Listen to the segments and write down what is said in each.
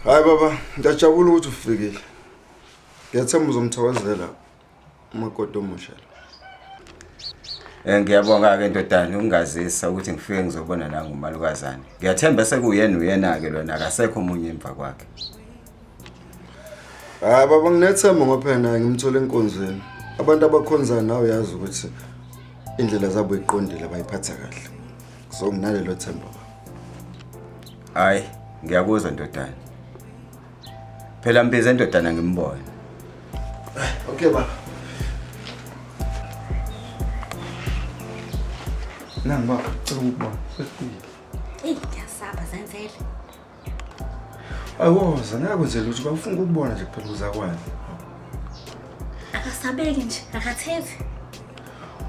Hayi baba, ngiyajabula ukuthi ufikile. Ngiyathemba uzomthokozela umakoti omusha lo. Ngiyabonga ke ndodana ukungazisa ukuthi ngifike ngizobona nangu umalukazane. Ngiyathemba sekuyena uyena ke lona akasekho omunye emva kwakhe. Hayi baba, nginethemba ngoba phela naye ngimthole enkonzweni. Abantu abakhonzayo nawe uyazi ukuthi indlela zabo iqondile bayiphatha kahle. So nginalelo themba baba. Hayi, ngiyakuzwa ndodana. Phela mbize ndodana ngimbone. Okay baba. Nangu baba, cela ukubona. Sesifikile. Eyi ngiyasaba zenzele. Awoza, ngeke kwenzele ukuthi bafuna ukubona nje kuphela uzakwani. Akasabeki nje, akathethi.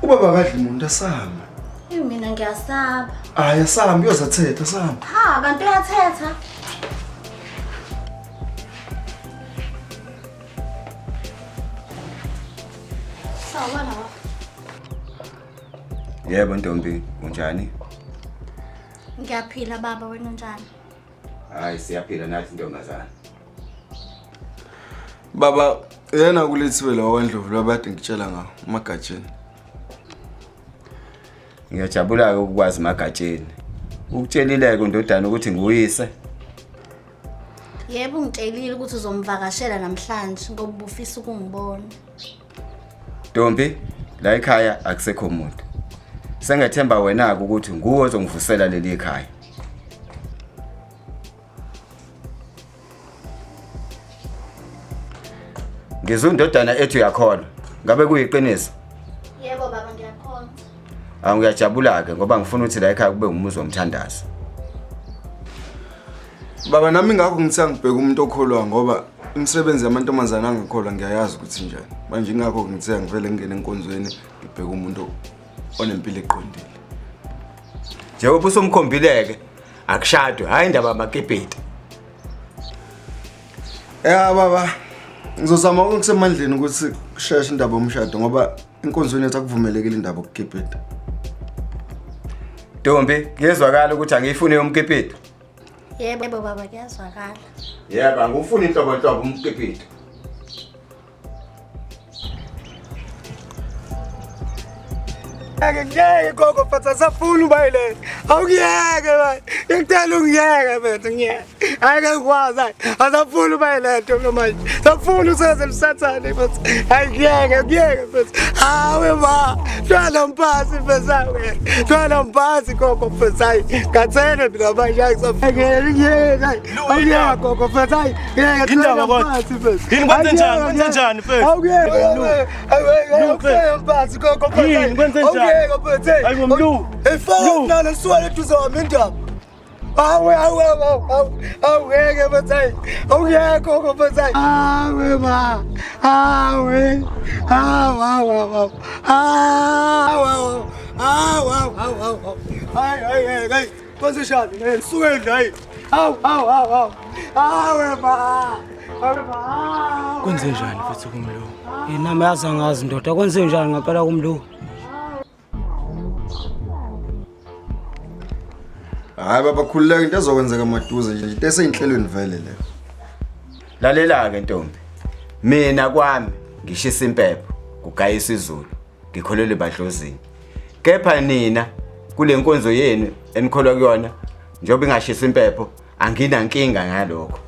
Ubaba akadli umuntu asamba. Eyi mina ngiyasaba. Hayi asamba uyozathetha asamba. Ha, kanti uyathetha. Sawubona baba. Yebo ntombi, unjani? Ngiyaphila baba, wena unjani? Hayi siyaphila nathi ntombazana. Baba, yena kulethiwe la wakwaNdlovu lwabade ngitshela ngawo, uMagatsheni. Ngiyajabula-ke ukukwazi Magatsheni. Ukutshelile-ke undodana ukuthi nguyise. Yebo ungitshelile ukuthi uzomvakashela namhlanje ngoba ubufisa ukungibona. Ntombi, la ekhaya akusekho muntu. Sengethemba wena-ke ukuthi nguwe ozongivusela leli khaya. Ngizwe indodana ethi uyakholwa. Ngabe kuyiqiniso? Yebo baba ngiyakholwa. Awu ngiyajabula-ke ngoba ngifuna ukuthi la ekhaya kube umuzi womthandazo. Baba nami ngakho ngithi angibheke umuntu okholwa ngoba imisebenzi yamantombazane angakholwa ngiyayazi ukuthi njani. Manje ingakho ngithe angivele ngingene enkonzweni ngibheke umuntu onempilo eqondile. Njengoba usumkhombile-ke akushadwe, hhayi indaba yamakipiti. Ya baba, ngizozama okusemandleni ukuthi kusheshe indaba yomshado ngoba enkonzweni yethu akuvumelekile indaba yokukipita. Ntombi, kuyezwakala ukuthi angiyifuni yomkipito. Yebo baba kuyazwakala. Yebo, angiwufuni inhlobonhlobo umkipito. Ngeke ngiyeke gogo mfethu asafuni uba yile. Awukuyeke man. Ngikucela ungiyeke mfethu ngiyeke. Hayi ngeke ngikwazi hayi. Asafuni uba yile nto manje. Safuna useze lusathane mfethu. Hayi ngiyeke ngiyeke mfethu. Hawe ma. Hlala mpasi mfethu hawe. Hlala mpasi gogo mfethu hayi. Ngathele mina manje hayi ngisafuna. Ngiyeke ngiyeke hayi. Awuyeke gogo mfethu hayi. Ngiyeke Indaba kodwa. Yini kwenze njani? Kwenze njani mfethu? Awuyeke. Yini kwenze njani? Hayi bo Mlu. Efana nalo suwale eduze wami indaba. Awe awe awe awungeke mfethu. Awungeke gogo mfethu. Awe ma. Awe. Awu awu awu. Awu awu. Awu awu awu. Hayi hayi hayi. Kwenze njani? Suke nje hayi. Awu awu awu awu. Awe ma. Awe ma. Kwenze njani mfethu kumlu? Nami yazi angazi ndoda kwenze njani ngempela kumlu. Hayi baba khululeka into ezokwenzeka maduze nje into eseyinhlelweni vele le. Lalela-ke ntombi. Mina kwami ngishisa impepho, kugayisa izulu, ngikholelwe ebadlozini. Kepha nina kule nkonzo yenu enikholwa kuyona njengoba ingashisa impepho anginankinga ngalokho.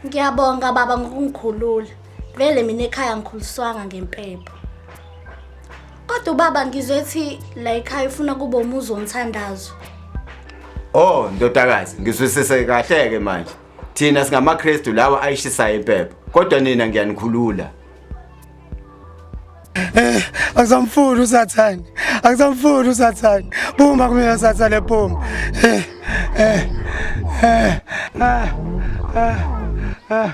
Ngiyabonga baba ngokungikhulula. Vele mina ekhaya ngikhuliswanga ngempepho. Kodwa ubaba ngizwe ethi la ekhaya ufuna kube umuzi womthandazo. Oh ndodakazi, ngizwisise kahle-ke manje. Thina singamaKristu lawa ayishisayo impepho, kodwa nina ngiyanikhulula. Akusamfuni usathane. Akusamfuni usathane. Phuma kumina sathane phuma. Eh eh eh ah ah ah ah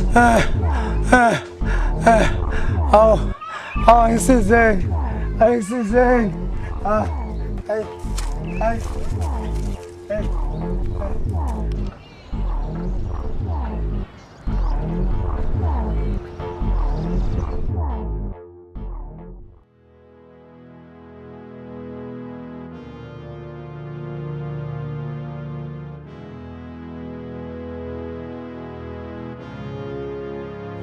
ah ah ah Aw aw ngisizeni. Ayisizeni. Ah ay ay ay.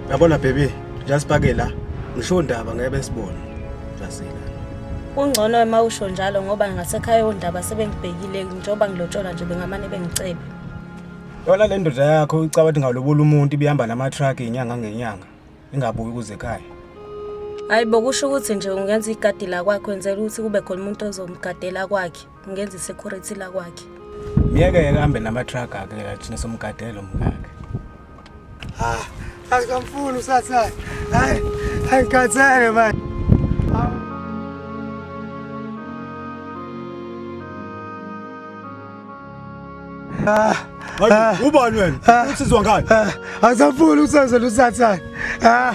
Yabona baby, just pake la. Ngisho ndaba ngeke besibone. Jasila. Kungcono uma usho njalo ngoba ngasekhaya ondaba sebengibhekile njengoba ngilotsholwa nje bengamane bengicebe. Yona le ndoda yakho icaba ukuthi ngalobola umuntu ibihamba nama-truck inyanga ngenyanga. Ingabuyi kuze ekhaya. Hayi bo kusho ukuthi nje ungenza igadi la kwakhe wenzela ukuthi kube khona umuntu ozomgadela kwakhe. Ungenza i-security la kwakhe. Miyeke ke ahambe nama-truck akhe la thina somgadela umkakhe. Ah, akamfuni usathane. Hayi, angikhathele manje. Hayi, ubani wena? Usizwa ngani? Asafuni ukusebenzela usathane. Ah.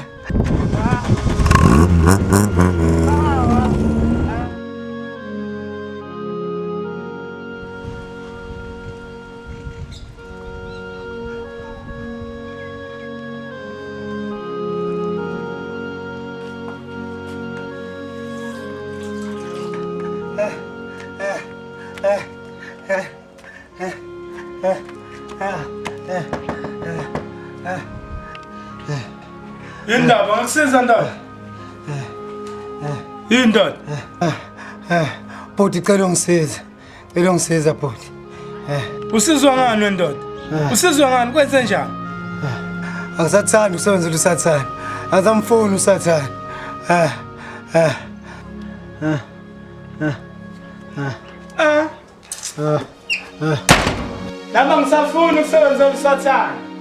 Indaba ngakusiza ndaba. Yini ndoda? Bhuti cela ungisize. Cela ungisiza bhuti. Usizwa ngani wendoda? Usizwa ngani kwenze njani? Angisathandi ukusebenzela usathane. Angisamfuni usathane. Ah. Ah. Ah. Ah. Ah. Nami angisafuni ukusebenzela usathane.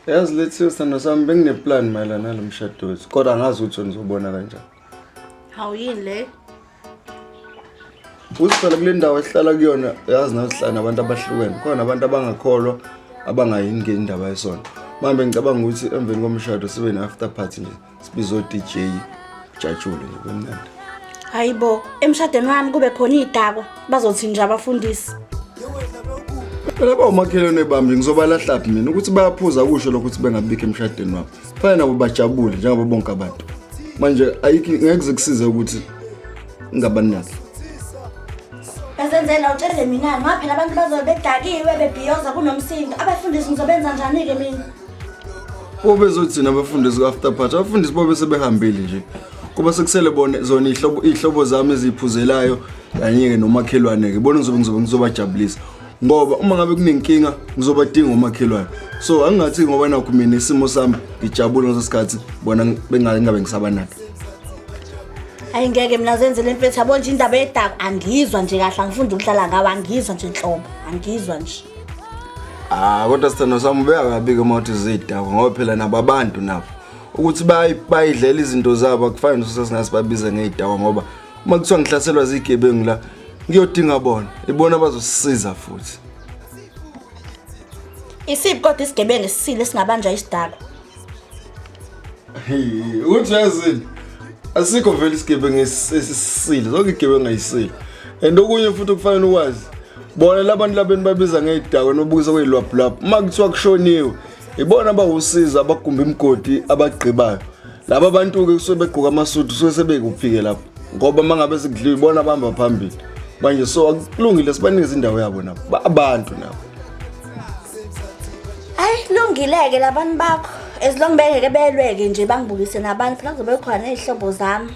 Yazi lethi sithando sami bengineplan mayelana nalo mshado wethu kodwa angazi ukuthi nizobona kanjani. Hawu yini le? Usihlala kule ndawo esihlala kuyona, yazi nawe sihlala nabantu abahlukene. Khona abantu abangakholwa abangayingeni indaba yesonto. Manje ngicabanga ukuthi emveni komshado sibe ne-after party nje, sibize o-DJ kujatshulwe nje kumnandi. Hayibo, emshadweni wami kube khona idakwa, bazothi nje abafundisi. Phela bawumakhelwane bami ngizobalahlaphi mina ukuthi bayaphuza kusho lokho ukuthi bengabikho emshadweni wabo. Kufanele nabo bajabule njengabo bonke abantu. Manje ayikho ngeke kuze kusize ukuthi ngingabanaki. Bazenzela utshele mina ngoba phela abantu bazobe bedakiwe bebhiyoza kunomsindo. Abafundisi ngizobenza njani-ke mina? Bobezothina abafundisi ku-after party, abafundisi bobe sebehambile nje. Kuba sekusele bona zona iy'hlobo zami eziyiphuzelayo kanye-ke nomakhelwane-ke. Bona ngizobe ngizobajabulisa. Ngoba uma ngabe kunenkinga ngizobadinga umakhelwane. So angingathi ngoba nakho mina isimo sami ngijabule ngaleso sikhathi bona bengabe ngisabanaka. Hayi ngeke mina zenzele mfethu yabo nje indaba yedaka angizwa nje kahle angifuni ukuhlala ngawo angizwa nje nhlobo angizwa nje. Ah, kodwa sithando sami ubeka kabi-ke uma uthi ziy'dakwa ngoba phela nabo abantu nabo ukuthi bayidlela izinto zabo akufani nokuthi singasibabize ngey'dakwa ngoba uma kuthiwa ngihlaselwa zigebengu la ngiyodinga bona ibona abazosisiza futhi. Isiphi kodwa isigebengu esisile esingabanjwa isidakwa? Ukuthi yazini asikho vele isigebengu esisile, zonke igebengu ayisile. And okunye futhi okufanele ukwazi, bona labantu labeni babiza ngey'dakwa nobukisa kuyilwabhulwabhu, uma kuthiwa kushoniwe ibona abawusizo abagumba imigodi abagqibayo. Laba bantu-ke kusuke begqoka amasudu kusuke sebekuphi-ke lapho, ngoba uma ngabe sekudliwe ibona abahamba phambili manje. So akulungile sibanikeze indawo yabo nabo, abantu nabo. Ayi lungile-ke labantu bakho, as long bengeke belweke nje bangibukise nabantu, phela kuzobe khona ney'hlobo zami.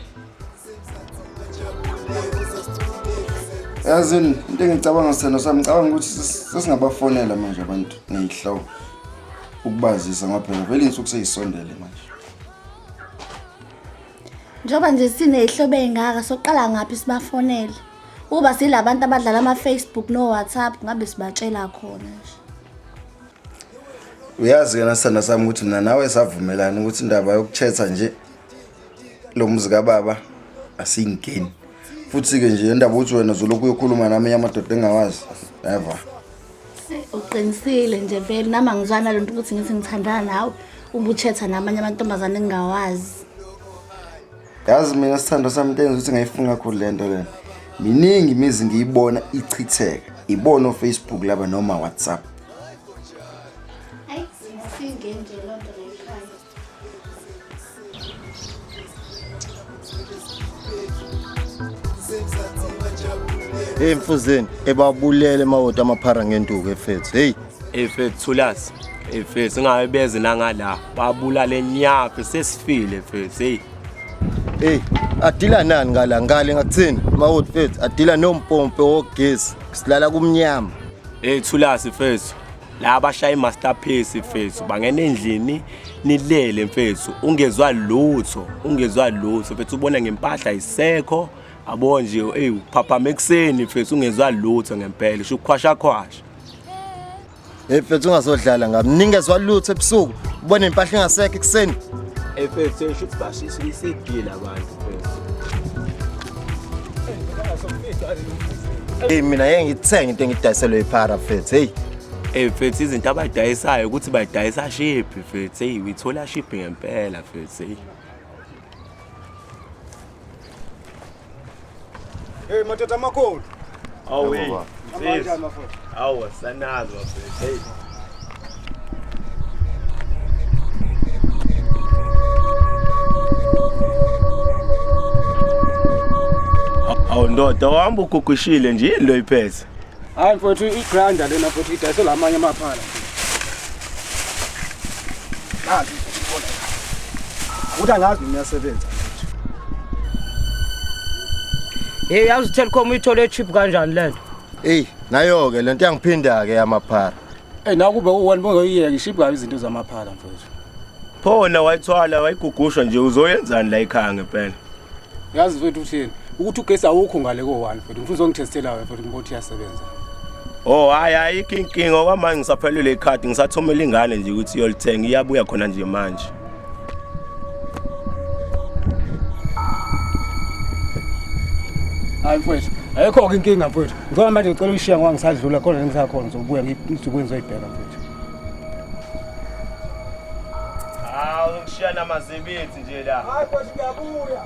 Yazini into engicabanga sithando sami, ngicabanga ukuthi sesingabafonela manje abantu ngey'hlobo ukubazisa ngoba phela vele iy'nsuku sey'sondele manje. Njengoba nje siney'hlobo ey'ngaka soqala ngaphi sibafonele? Ukuba silabantu abadlala ama-Facebook no-WhatsApp ngabe sibatshela khona nje. Uyazi-ke nasithanda sami ukuthi mina nawe savumelana ukuthi indaba yokuchetha nje lo muzi kababa asiyingeni. Futhi-ke nje indaba ukuthi wena uzolokhu uyokhuluma nami amadoda engawazi, never. Uqinisile nje vele, nami angizwani nalento ukuthi ngithi ngithandana nawe ubuchetha namanye amantombazane engingawazi. Yazi mina sithando sami into engenza ukuthi ngayifuni kakhulu le nto lena. Miningi imizi ngiyibona ichitheka, ibona o-Facebook laba noma WhatsApp. Ayi, singeni nje loo nto la ekhaya. Hey mfuzeni, ebabulele mawoti amaphara ngenduku efethu. Hey, Efethu Thulasi. Efethu singabe beze nangala. Babulale nyafe sesifile fethu. Hey. Hey, adila nani ngala ngale ngakuthini? Mawoti fethu, adila nompompe wogesi. Silala kumnyama. Hey Thulasi fethu. La abashaya i-masterpiece fethu bangena endlini nilele mfethu ungezwa lutho ungezwa lutho mfethu ubona ngempahla isekho abo nje ey uphaphama ekuseni mfethu ungezwa lutho ngempela sho ukukhwasha khwasha. Hey mfethu ungazodlala ngami ningezwa lutho ebusuku ubone impahla ingasekho ekuseni. Hey mfethu sho ukuthi bashisa isigila abantu mfethu. Hey mina yeke ngithenge into engidayiselwe iphara mfethu. Hey. Hey mfethu izinto abayidayisayo ukuthi bayidayisa shiphi mfethu. Hey uyithola shiphi ngempela mfethu. Hey. Hey madoda amakhulu. Awu hey. Amanjani mafutha? Awu sanazo mfethu. Hey. Awu ndoda wahamba ugugushile nje yini lo iphethe? Hayi mfowethu i-grinder lena mfowethu idayiselwa amanye amaphala. Nansi ibona. Ukuthi angazi noma iyasebenza. Hey yazi Telkom uyithole cheap kanjani lento? Hey, nayo ke lento yangiphinda ke yamaphara. Hey nakube uwena bongoyiyeka ishiphi kabi izinto zamaphala mfowethu. Phona wayithwala wayigugusha nje uzoyenzani la ekhaya ngempela? Yazi mfowethu uthini? Ukuthi ugesi awukho ngale ko-1 mfowethu. Ngifuna uzongithestela wena mfowethu ngibona ukuthi iyasebenza. Oh hayi ayikho inkinga okwamanje ngisaphelelwe ikhadi ngisathumela ingane nje ukuthi iyolithenga iyabuya khona nje manje. Hayi mfowethu, ayikho-ke inkinga mfowethu. Ngicela manje ngicela uyishiya ngoba ngisadlula khona ngisakhona ngizobuya ngizobuye ngizoyibheka mfowethu. Hawu ngishiya namazibithi nje la. Hayi mfowethu ngiyabuya.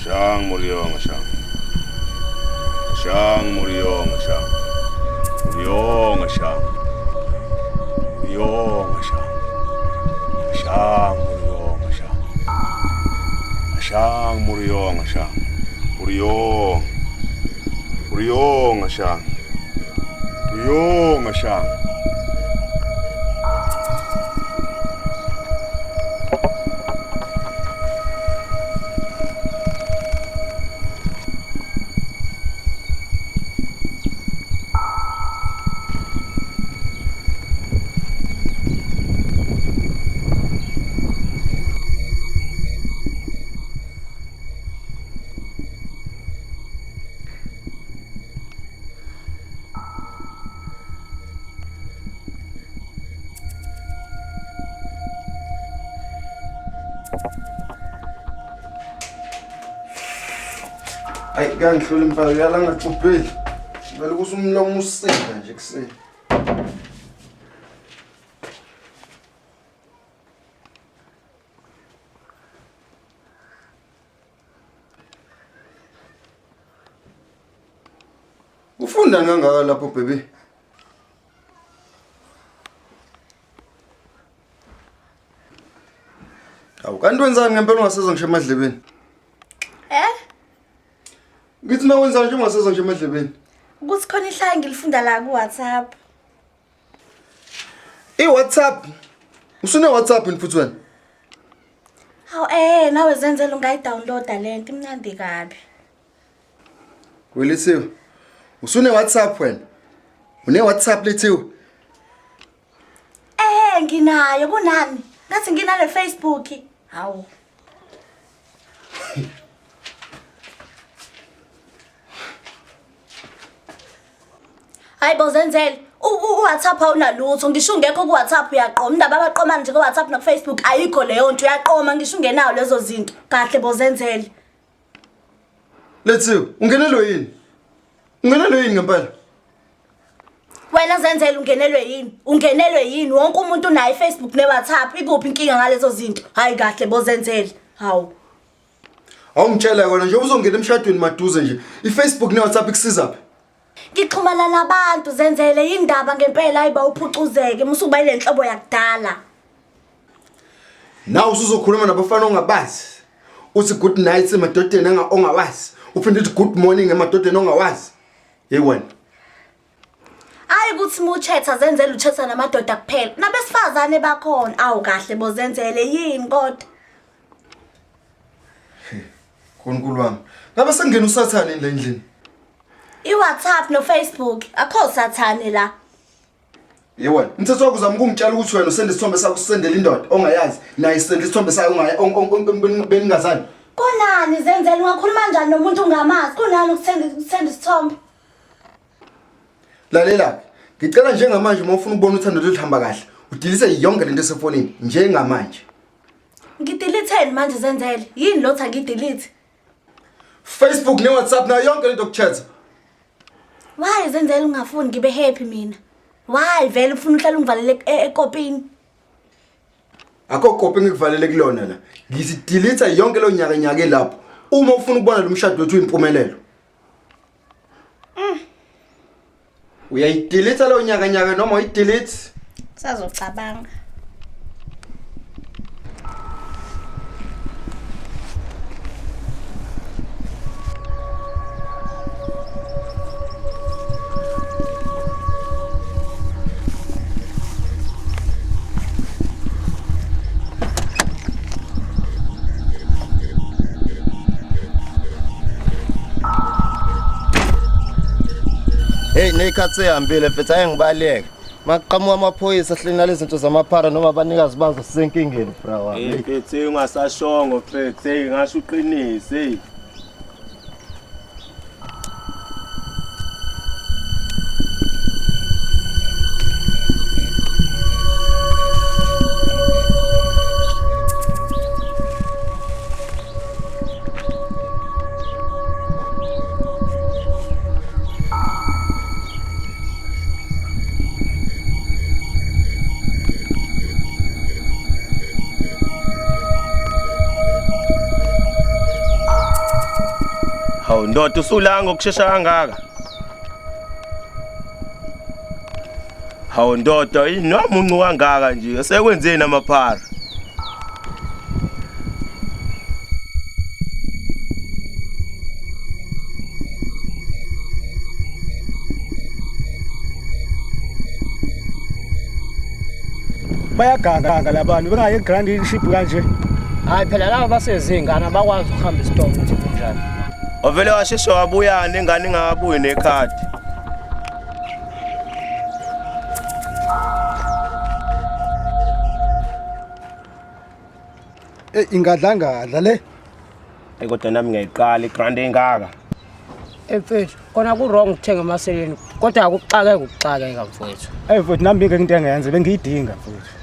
Shang Muriong Shang. Shang Muriong Shang. Muriong Shang. Muriong Shang. Shang Muriong Shang. Shang Muriong Shang. Muriong. Muriong Shang. Muriong Shang. Ayi kangihlula impela yala ngaxubhile. Vele kusumlomo usinda nje kuseni. Ufunda kangaka lapho baby? Awu kanti wenzani ngempela ungasezwa ngisho emadlebeni? Eh? Ngithi na wenzani nje ungasezwa ngisho emadlebeni? Ukuthi khona ihlaya ngilifunda la ku WhatsApp. I-WhatsApp? Usune WhatsApp yini futhi wena? Hawu nawe zenzela ungayidownloada lento imnandi kabi. Welithiwe. Usune WhatsApp wena? Une WhatsApp lethiwe? Nginayo kunani? Ngathi nginale Facebook. Hawu. Hayi bo zenzele, u-WhatsApp awunalutho, ngisho ungekho ku-WhatsApp uyaqoma. Indaba abaqoma nje ku-WhatsApp naku-Facebook ayikho leyo nto, uyaqoma ngisho ungenayo lezo zinto. Kahle bo zenzele. Lethiwe, ungenelwe yini? Ungenelwe yini ngempela? Wena zenzele ungenelwe yini? Ungenelwe yini? Wonke umuntu unayo i-Facebook ne-WhatsApp, ikuphi inkinga ngalezo zinto? Hayi kahle bo zenzele. Hawu. Awungitshela kona nje uzongena emshadweni maduze nje. I-Facebook ne-WhatsApp ikusiza phi? Ngixhumana nabantu zenzele indaba ngempela ayiba uphucuzeke musukuba ile nhlobo yakudala. Nawe usuzokhuluma nabafana ongabazi. Uthi good night emadodeni ongawazi. Uphinde uthi good morning emadodeni ongawazi. Hey wena. Hayi ukuthi muchetha zenzele uchetha namadoda kuphela. Nabesifazane bakhona. Awu kahle bozenzele yini kodwa? Nkulunkulu wami. Ngabe sengena usathane la endlini? I-WhatsApp no-Facebook akho sathane la. Yewena, umthetho wakho uzama ukungitshela ukuthi wena usende isithombe sakho usendele indoda ongayazi, naye isende isithombe sayo beningazani. Kunani zenzele ungakhuluma kanjani nomuntu ungamazi? Kunani ukusenda isithombe? Lalela, ngicela njengamanje uma ufuna ukubona uthando lwethu hamba kahle, udilise yonke lento esefonini njengamanje. Ngidelete manje zenzele. Yini lotha ngidelete? Facebook ne-WhatsApp nayo yonke lento yokuchat. Why zenzele ungafuni ngibe happy mina? Why vele ufuna uhlala ungivalele ekopini? Akho kopi ngikuvalele kulona la. Ngithi delete yonke lo nyaka nyaka lapho. Uma ufuna ukubona lo mshado wethu uyimpumelelo. Uyayidelete lo nyaka nyaka noma uyidelete? Sazocabanga. Hey nekhatsi ehambile mfethu ayengibaleka. Maqhamuka amaphoyisa hleli nalezi zinto zamaphara noma abanikazi bazo sisenkingeni bra wami. Hey mfethu ungasashongo mfethu, hey ngasho uqinise hey. Hawu ndoda usula ngokushesha kangaka. Hawu ndoda inomuncu kangaka nje sekwenzeni amaphara. Bayaganga labantu bengaye grand ship kanje. Hayi phela laba basezingane abakwazi ukuhamba isitolo ukuthi kunjani. Ovele washeshe wabuya nengane ingabuyi nekhadi. Eh ingadlangadla le. Hey kodwa nami ngiyayiqala igrand engaka. Mfethu kona ku wrong ukuthenga emaseleni kodwa akuxakeka ukuxakeka mfethu. Hey mfethu nami ngeke into engayenza bengiyidinga mfethu.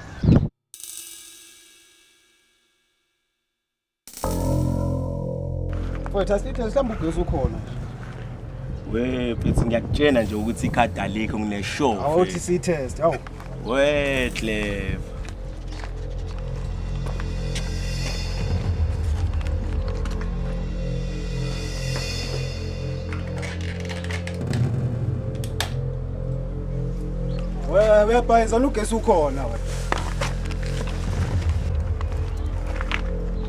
Mfethu asithi mhlawumbe ugesi ukhona. We mfethu ngiyakutshena nje ukuthi ikhadi alikho ngine show. Awuthi si test awu. We clever. We uyabhayiza ugesi ukhona wena.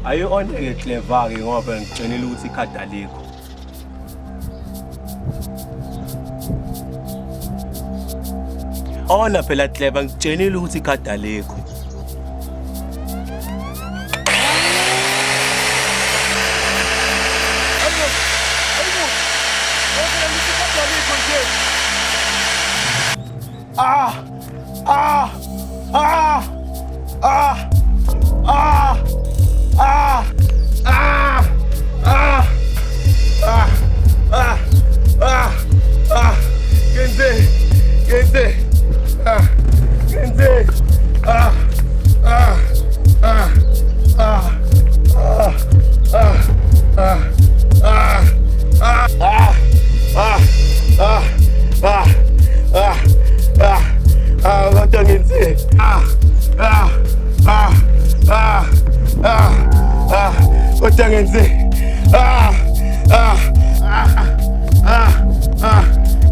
Ayo onke clever ke ngoba ngitshenile ukuthi ikhadi alikho. Ona phela clever ngitshenile ukuthi ikhadi alikho. Ah! Ah! Ah! Ah! Ah! Ah! Ah! Ah! Ah! Ah! Ah! Ah! Kenze! Kenze! Ah! Kenze! Ah! Ah! Ah! Ah! Ah! Ah! Ah! Ah! Ah! Ah! Ah! Ah! Ah! Ah! Ah! Ah! Kodwa ngenze! Ah! Ah! Ah! Ah! Ah! Ah! Kodwa ngenze! Ah! Ah! Ah! Ah! Ah!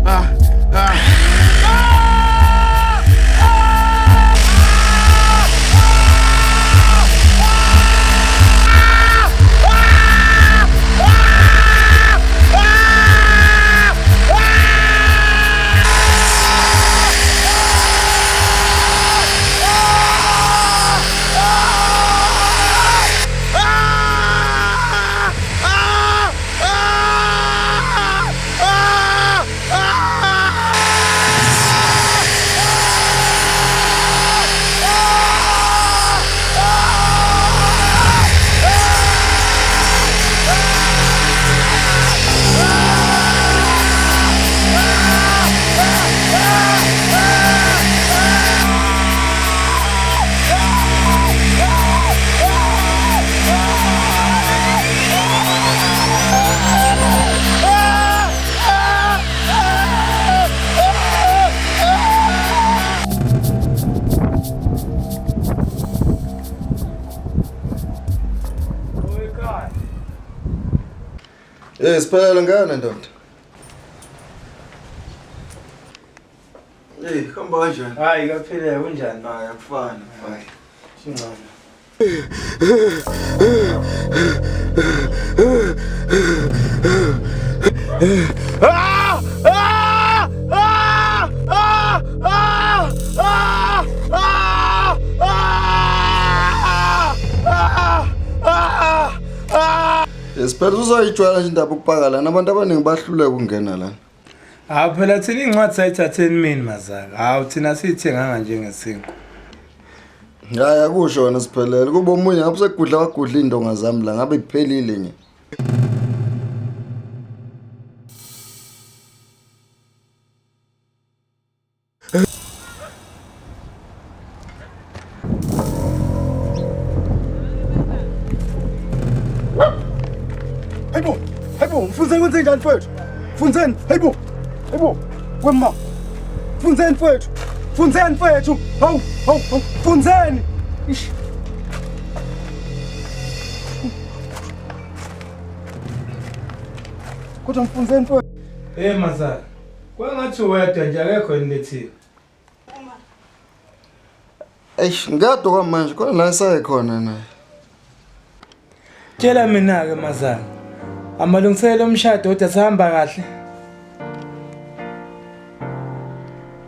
Ah! Ah! Eh siphelele ngane ndoda. Hey, hamba kanjani? Hayi kaphile kunjani? Hayi akufani. Hayi. Singcono. Ah! Ah! Ah! Ah! Ah! Ah! Ah! Ah! Ah! Ah! Esiphela uzoyijwayela nje indaba ukupaka lana abantu abaningi bahluleka ukungena lana. Hawu phela thina incwadi sayithatheni mina mazaka. Hawu thina siyithenganga njengesinkwa. Hayi akusho wena siphelele kuba omunye ngabe sekudla wagudla indonga zami la ngabe iphelile nje. Hayibo, hayibo, mfunzeni kwenze njani mfowethu? Funzeni, hayibo. Hayibo, wema. Funzeni mfowethu. Funzeni mfowethu. Hawu, hawu, hawu, funzeni. Ish. Kodwa mfundiseni mfowethu. Hey Mazala. Kwangathi uwedwa nje akekho yini lethiwe. Eish, ngiyadwa kwamanje khona la esaye khona naye. Tshela mina ke Mazala. Amalungiselelo omshado kodwa sihamba kahle.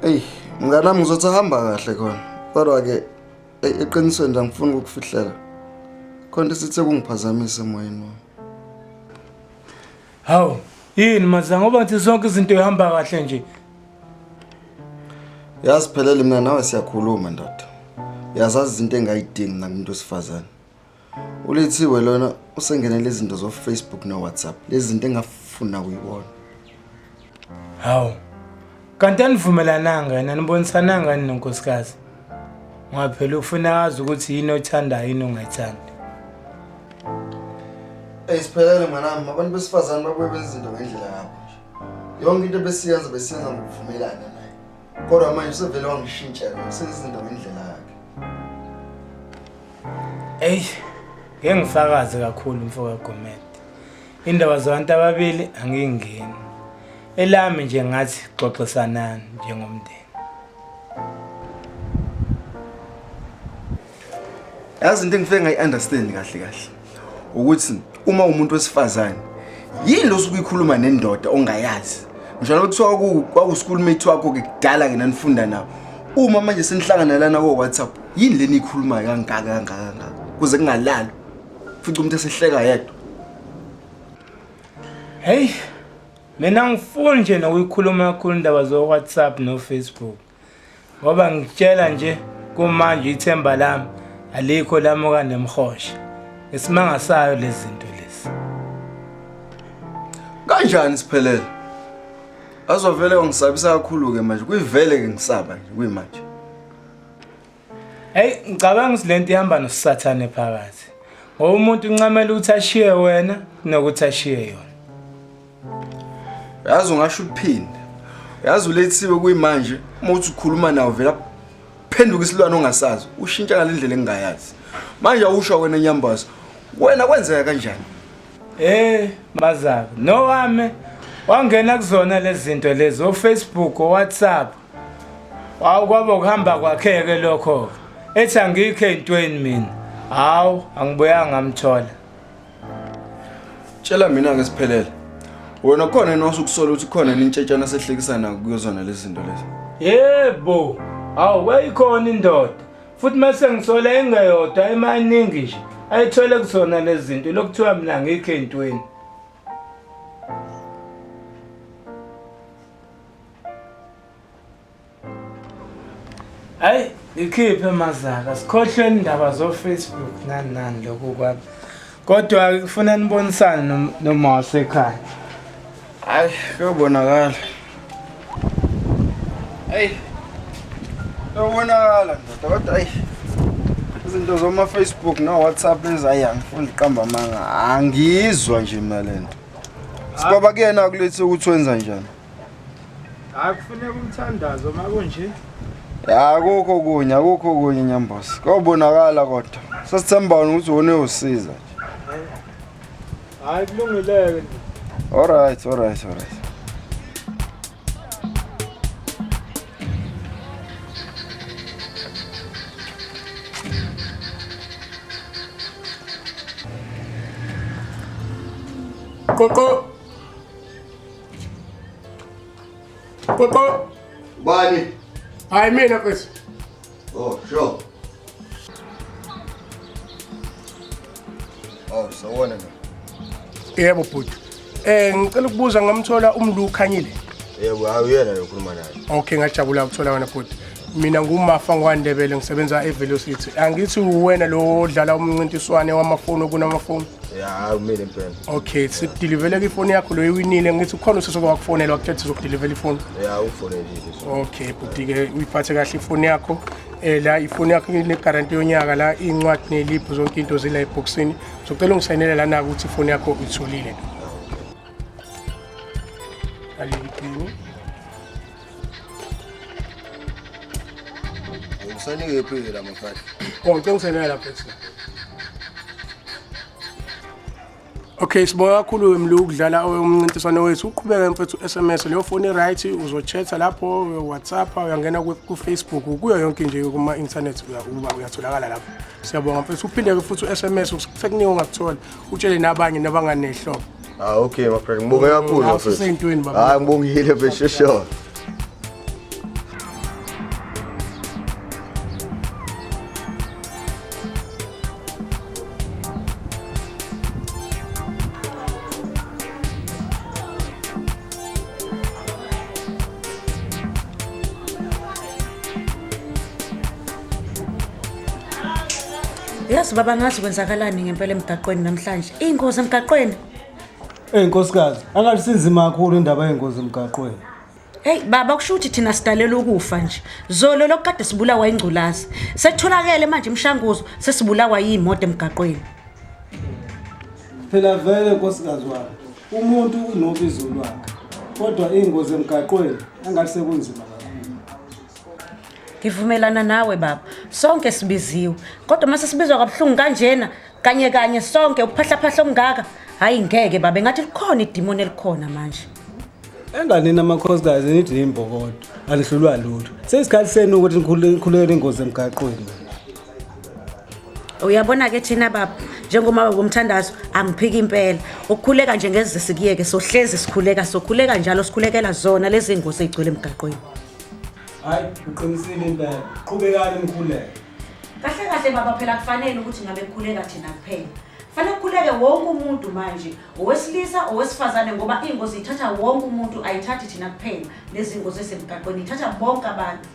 Ey, mngani wami ngizothi hamba kahle khona. Kodwa ke eqinisweni nje angifuni ukukufihlela. Khona into esithe kungiphazamisa emoyeni wami. Hawu, yini Mazala ngoba ngithi zonke izinto ihamba kahle nje. Yazi phelele mina nawe siyakhuluma ndoda. Uyazazi izinto engayidingi mina kumuntu wesifazane. Ulethiwe lona usengenele izinto zo Facebook no WhatsApp. Lezi zinto engafuna kuyibona. Hawu. Kanti anivumelananga yena nibonisananga yini nonkosikazi? Ngoba phela ufuna azi ukuthi yini oyithandayo yini ongayithandi. Ey siphelele mnganami, abantu besifazane babuye benza izinto ngendlela yabo nje. Yonke into ebesiyenza besiyenza ngokuvumelana naye. Kodwa manje usevele wangishintshela, usenza izinto ngendlela yakhe. Ey, ngeke ngifakaze kakhulu mfo kaGomede. Indaba zabantu ababili angingeni. Elami nje ngathi xoxisanani njengomndeni. Yazi into engifike ngayi-understand kahle kahle ukuthi uma umuntu wesifazane yini lo osuke uyikhuluma nendoda ongayazi ngisho noma kuthiwa kwaku-schoolmate wakho-ke kudala-ke nanifunda nawo uma manje senihlangana lana ko-whatsapp yini le niyikhulumayo kangaka kangaka kangaka kuze kungalalwa futhi umuntu esehleka yedwa. Hey, mina ngifuni nje nokuyikhuluma kakhulu indaba zo-WhatsApp no-Facebook ngoba ngikutshela nje kumanje ithemba lami alikho lami okanemhosha isimanga sayo lezi zinto lezi. Kanjani siphelele? Azovele wangisabisa kakhulu-ke manje kuyivele-ke ngisaba nje kuyimanje. Hey, ngicabanga ukuthi lento ihamba nosathane phakathi. Ngoba umuntu uncamela ukuthi ashiye wena kunokuthi ashiye yona. Yazi ungasho uphinde. Yazi ulethiwe kuyimanje uma uthi ukhuluma nawo vela phenduka isilwane ongasazi, ushintsha ngalendlela engingayazi. Manje awusho wena nyambazo. Wena kwenzeka kanjani? Eh, mazaka. Nowami wangena kuzona lezi zinto lezi, o Facebook, o WhatsApp. Wawu kwaba ukuhamba kwakhe-ke lokho. Ethi angikho ey'ntweni mina. Hawu, angibuyanga ngamthola. Tshela mina-ke siphelele. Wena khona yini osukusola ukuthi khona yini intshetshana sehlekisana kuyozona lezi zinto lezi? Yebo. Hawu, kwayikhona indoda. Futhi mase ngisola ingeyodwa emaningi nje. Ayithole kuzona lezi zinto lokuthiwa mina angikho ey'ntweni. Hayi, ikhiphe mazaka. Sikhohlwe indaba zo Facebook nani nani lokhu kwami. Kodwa kufuna nibonisane noma wasekhaya. Hayi, kuyobonakala. Hey. Kuyobonakala ndoda kodwa ayi. Izinto zoma Facebook no WhatsApp lezi ayi angifuni uqamba amanga. Angizwa nje mina lento. Sibaba kuyena kulethe ukuthi wenza njani. Hayi kufuneka umthandazo makunje. Ya akukho kunye akukho kunye Nyambosi. Kobonakala kodwa. Sesithemba ukuthi wona uyosiza nje. Hayi kulungileke nje. All right, all right, all right. Qoqo. Qoqo. Bani? Hayi mina mfethu. Oh, sure. Oh, sawona na. Yebo bhuti. Ngicela ukubuza ngamthola umlu ukhanyile. Yebo, hayi uyena lo khuluma naye. Okay, ngajabula ukuthola wena bhuti. Mina nguMafa ngwaNdebele ngisebenza eVelocity. Angithi uwena lo odlala umncintiswane wamafoni kunamafoni. Ya, hayi umile impela. Okay, sikudilivele ifoni yakho lo iwinile ngithi ukhona usese wakufonela wakuthetha uzokudilivela ifoni. Ya, ufonelile. Okay, bhuti ke uyiphathe kahle ifoni yakho. La ifoni yakho ine guarantee yonyaka la incwadi neliphu zonke into zila eboxini. Ngizocela ungisayinele lana ukuthi ifoni yakho uyitholile. Alipini. Ngisanike phi la mafaki? Oh, ngicela ungisayinele lapha. Okay, sibonga kakhulu Mlu ukudlala umncintiswano wethu. Uqhubeke mfethu SMS leyo phone right uzochatha lapho, WhatsApp, uyangena ku Facebook, kuyo yonke nje kuma internet uba uyatholakala lapho. Siyabonga mfethu. Uphinde ke futhi SMS sekuningi ongakuthola. Utshele nabanye nabanganehlobo. Ah okay my friend, ngibonge kakhulu Hawu, mfethu. siseyintweni, baba. Hayi ngibongile mfethu, sure. Yazi baba ngazi kwenzakalani ngempela emgaqweni namhlanje. Ingozi emgaqweni. Ey nkosikazi, angathi sinzima kakhulu indaba yengozi emgaqweni. Hey baba kusho ukuthi thina sidalela ukufa nje. Zolo lokade sibulawa ingculazi. Sekutholakele manje imshanguzo sesibulawa yimoto emgaqweni. Phela vele nkosikazi wami, umuntu unobizo lwakhe. Kodwa ingozi emgaqweni angathi sekunzima kakhulu. Ngivumelana nawe baba. Sonke sibiziwe. Kodwa mase sibizwa kabuhlungu kanjena kanye kanye sonke ukuphahlaphahla okungaka. Hayi ngeke baba ngathi likhona idimoni elikhona manje. Enganini amakhosikazi nithi nimbokodo, anihlulwa lutho. Seyisikhathi senu ukuthi nikhulele ingozi emgaqweni. Uyabona ke thina baba njengoba bomthandazo angiphiki impela ukukhuleka nje ngeze sikuyeke sohlezi sikhuleka sokhuleka njalo sikhulekela zona lezi ngozi ezigcwele emgaqweni. Hayi, uqinisile impela. Qhubekani nikhuleke. Kahle kahle baba phela kufanele ukuthi ngabe kukhuleka thina kuphela. Fanele kukhuleke wonke umuntu manje, owesilisa owesifazane ngoba ingozi ithatha wonke umuntu ayithathi thina kuphela. Lezi ngozi esemgaqweni ithatha bonke abantu.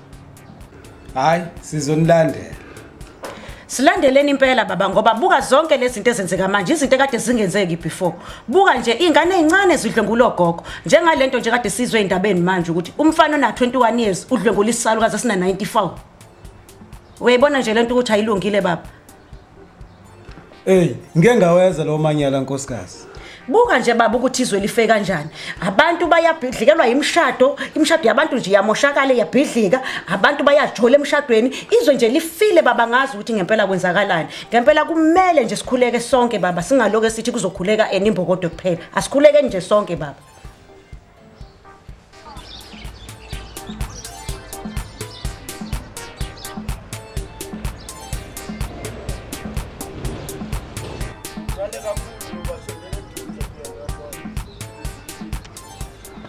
Hayi, sizonilandela. Silandeleni impela baba ngoba buka zonke lezi zinto ezenzeka manje izinto ekade zingenzeki before. Buka nje ingane ezincane zidlwengula ogogo. Njengalento nje kade sizwe endabeni manje ukuthi umfana ona 21 years udlwengula isalukazi esina 94. Uyayibona nje lento ukuthi ayilungile baba. Ey, ngeke ngaweza lo manyala nkosikazi. Buka nje baba ukuthi izwe life kanjani. Abantu bayabhidlikelwa imishado, imishado yabantu nje iyamoshakala iyabhidlika, abantu bayajola emshadweni. Izwe nje lifile baba ngazi ukuthi ngempela kwenzakalani. Ngempela kumele nje sikhuleke sonke baba, singaloke sithi kuzokhuleka enimbokodo kuphela. Asikhuleke nje sonke baba.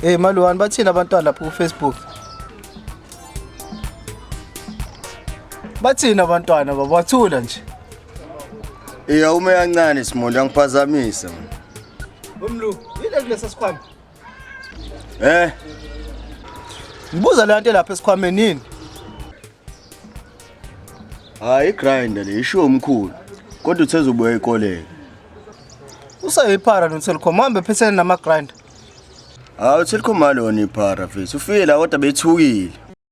Hey Maluwani bathini abantwana lapho ku Facebook? Bathini abantwana baba wathula nje. Iya ume kancane Simondo angiphazamisa. Umlu, yile kulesa sikhwama. Eh, Ngibuza le nto lapha esikhwameni yini? hayi grinder le isho omkhulu. Kodwa uthe uzobuya ekoleni. Useyiphara no Telkom hambe phethene nama grinder. Hawu Telkom alona iphara mfethu. Ufike la kodwa bethukile.